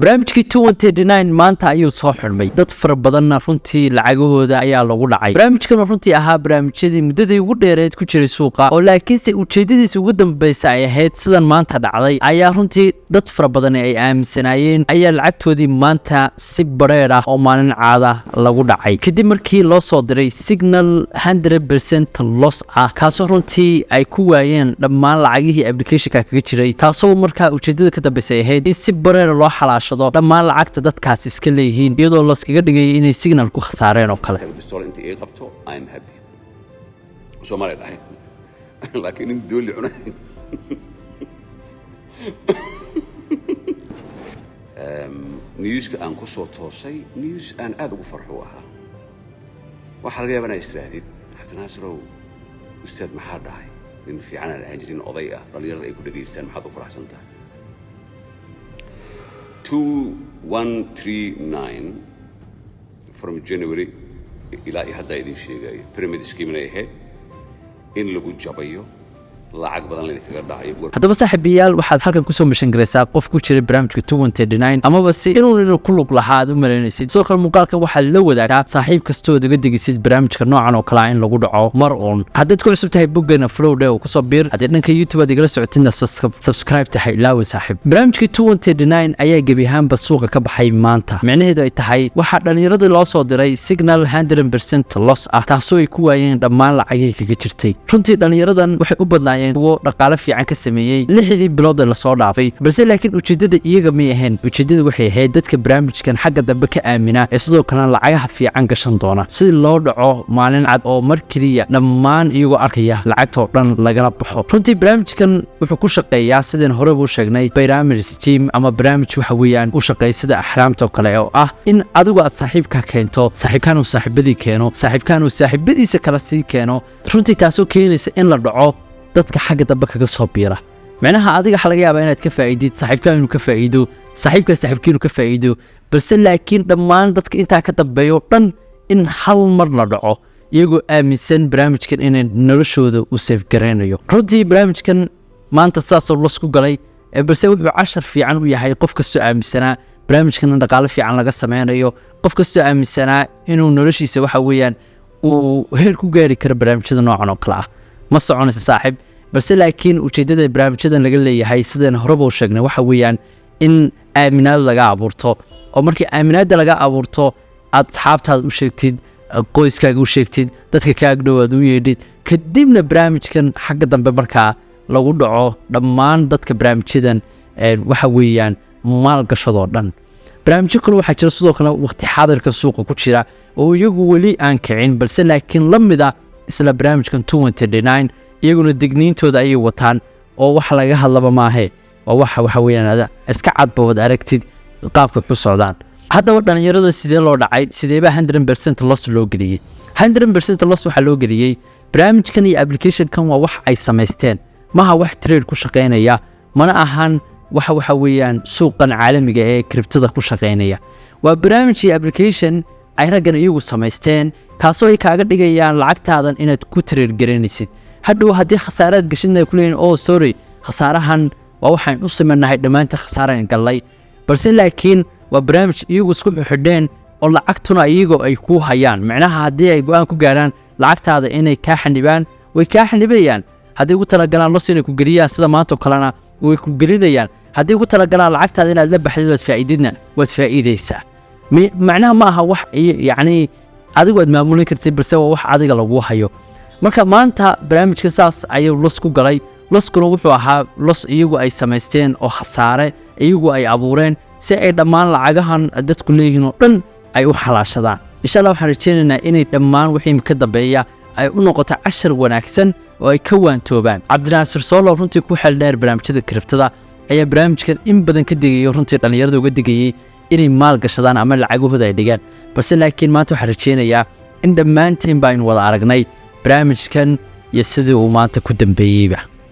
Barnaamijkii 2139 maanta ayuu soo xidhmay. Dad fara badanna runtii lacagahooda ayaa lagu dhacay. Barnaamijkan oo runtii ahaa barnaamijyadii muddadii ugu dheereed ku jiray suuqa, oo laakiinse ujeedadiisa ugu dambeysa ay ahayd sidan maanta dhacday, ayaa runtii dad fara badan ay aaminsanaayeen ayaa lacagtoodii maanta si bareer ah oo maalin caada lagu dhacay, kadib markii loo soo diray signal 100% loss ah, kaasoo runtii ay ku waayeen dhammaan lacagihii applicationka kaga jiray, taasoo markaa ujeedada ka dambeysay ahayd in si bareera loo xalaashado dhammaan lacagta dadkaas iska leeyihiin, iyadoo laskaga dhigayay inay signal ku khasaareen oo kale. Bistool inta ii qabto, I'm happy. Soomaaliya dhahay, laakiin nin dooli cunay. Newska aan ku soo toosay, news aan aad ugu farxo u ahaa. Waxaa laga yaabaa inaa istiraahdid, "Cabdinaasirow, ustaad, maxaa dhahay? Nin fiican aan ahaan jirin, oday ah, dhallinyarada ay ku dhegaystaan, maxaad u faraxsan tahay?" 2139 from January ilaa iyo haddaa idin sheegayo, pyramid scheme inay ahayd, in lagu jabayo, lacag badan laydinkaga dhacayo. Haddaba saaxiibayaal, waxaad halkan kusoo mishan garaysaa qof ku jiray barnaamijka 2139, amaba si inuu ku lug lahaa aad u malaynaysid. Sidoo kale muuqaalkan waxaad la wadaagtaa saaxiib kastood uga degisid barnaamijka noocan oo kale ah in lagu dhaco mar uun. Haddaad ku cusub tahay boggeena flowdhe oo kusoo biir, haddii dhanka YouTube aad igala socotidna subscribe tahay ilaawi. Saaxiib, barnaamijkii 2139 ayaa gebi ahaanba suuqa ka baxay maanta. Micnaheedu ay tahay waxaa dhallinyaradii loo soo diray signal 100% loss ah, taasoo ay ku waayeen dhammaan lacagihii kaga jirtay. Runtii dhallinyaradan waxay u badnaayeen kuwo dhaqaale fiican ka sameeyey 6dii bilood ee lasoo dhaafay, balse laakiin ujeeddada iyaga may ahayn. Ujeeddada waxay ahayd dadka barnaamijkan xagga dambe ka aamina ee sidoo kalena lacagaha fiican gashan doona, si loo dhaco maalin cad oo mar keliya dhammaan iyagoo arkaya lacagtoo dhan lagala baxo. Runtii barnaamijkan wuxuu ku shaqeeyaa, sideen horeba u sheegnay, pyramid scheme ama barnaamij waxa weeyaan u shaqeeya sida axraamta oo kale, oo ah in adigu aad saaxiibka keento, saaxiibkaan uu saaxiibadii keeno, saaxiibkaan uu saaxiibadiisa kala sii keeno, runtii taasoo keenaysa in la dhaco dadka xagga dambe kaga soo biira. Micnaha adiga waxa laga yaabaa inaad ka faa'iidid, saaxiibkaan inuu ka faa'iido, saaxiibkaa saaxiibkii inuu ka faa'iido, balse laakiin dhammaan dadka intaa ka dambeeyo dhan in hal mar la dhaco, iyagoo aaminsan barnaamijkan inay noloshooda uu seefgaraynayo. Runtii barnaamijkan maanta saasoo loss ku galay, balse wuxuu cashar fiican u yahay qof kastoo aaminsanaa barnaamijkan in dhaqaale fiican laga sameynayo, qof kastoo aaminsanaa inuu noloshiisa waxa weeyaan uu heer ku gaari karo. Barnaamijyada noocan oo kale ah ma soconaysa, saaxiib. Balse laakiin ujeeddada barnaamijyadan laga leeyahay, sideen horeba u sheegnay, waxa weeyaan in aaminaad laga abuurto, oo markii aaminaadda laga abuurto aad asxaabtaada u sheegtid, qoyskaaga u sheegtid, dadka ka agdhow aad u yeedhid, kadibna barnaamijkan xagga dambe markaa lagu dhaco dhammaan dadka barnaamijyadan waxa weeyaan maalgashadoo dhan. Barnaamijyo kale waxaa jira sidoo kale waqti xaadirka suuqa ku jira oo iyagu weli aan kicin, balse laakiin la mid ah isla barnaamijkan 2139. Iyaguna digniintooda ayay wataan, oo wax laga hadlaba maahe, waa waxa weeyaan iska cadba, wad aragtid qaabka ku socdaan. Haddaba dhallinyarada sidee loo dhacay? Sideebaa 100% loss loo geliyey? 100% loss waxaa loo geliyey barnaamijkan iyo applicationkan waa wax ay samaysteen, maha wax trade ku shaqaynaya, mana ahan waxa weeyaan suuqan caalamiga ee cryptoda ku shaqaynaya. Waa barnaamij iyo application ay raggan iyagu samaysteen, kaasoo ay kaaga dhigayaan lacagtaadan inaad ku trade garanaysid. Hadhow haddii khasaaraad gashidna ay ku leeyihin, "Oh sorry, khasaarahan waa waxaan u sameynahay, dhammaanta khasaaraan gallay." Balse laakiin waa barnaamij iyagu isku xidheen oo lacagtuna iyagoo ay kuu hayaan. Micnaha haddii ay go-aan ku gaarhaan lacagtaada inay kaa xanibaan, way kaa xanibayaan. Haddii ugu talagalaan loss inay ku geliyaan sida maanta oo kalena, way ku gelinayaan. Haddii ugu talagalaan lacagtaada inaad la baxdid waad faa'iididna, waad faa'iidaysaa. Macnaha ma aha wax yacni adigu aad maamulin kartid, balse waa wax adiga lagu hayo. Marka maanta barnaamijka saas ayuu loss ku galay. Losskuna wuxuu ahaa loss iyagu ay samaysteen oo khasaare iyagu ay abuureen, si ay dhammaan lacagahan dadku leeyihiin oo dhan ay u xalaashadaan. Insha Allah waxaan rajeynaynaa inay dhammaan wixii ka dambeeya ay u noqoto cashar wanaagsan oo ay ka waantoobaan. Cabdinaasir Soolo, runtii ku xeel dheer barnaamijyada cryptoda, ayaa barnaamijkan in badan ka digayay, runtii dhallinyarada uga digayey inay maal gashadaan ama lacagahooda ay dhigaan. Balse laakiin maanta waxaan rajeynayaa in dhammaanteen ba aynu wada aragnay barnaamijkan iyo sidii uu maanta ku dambeeyeyba.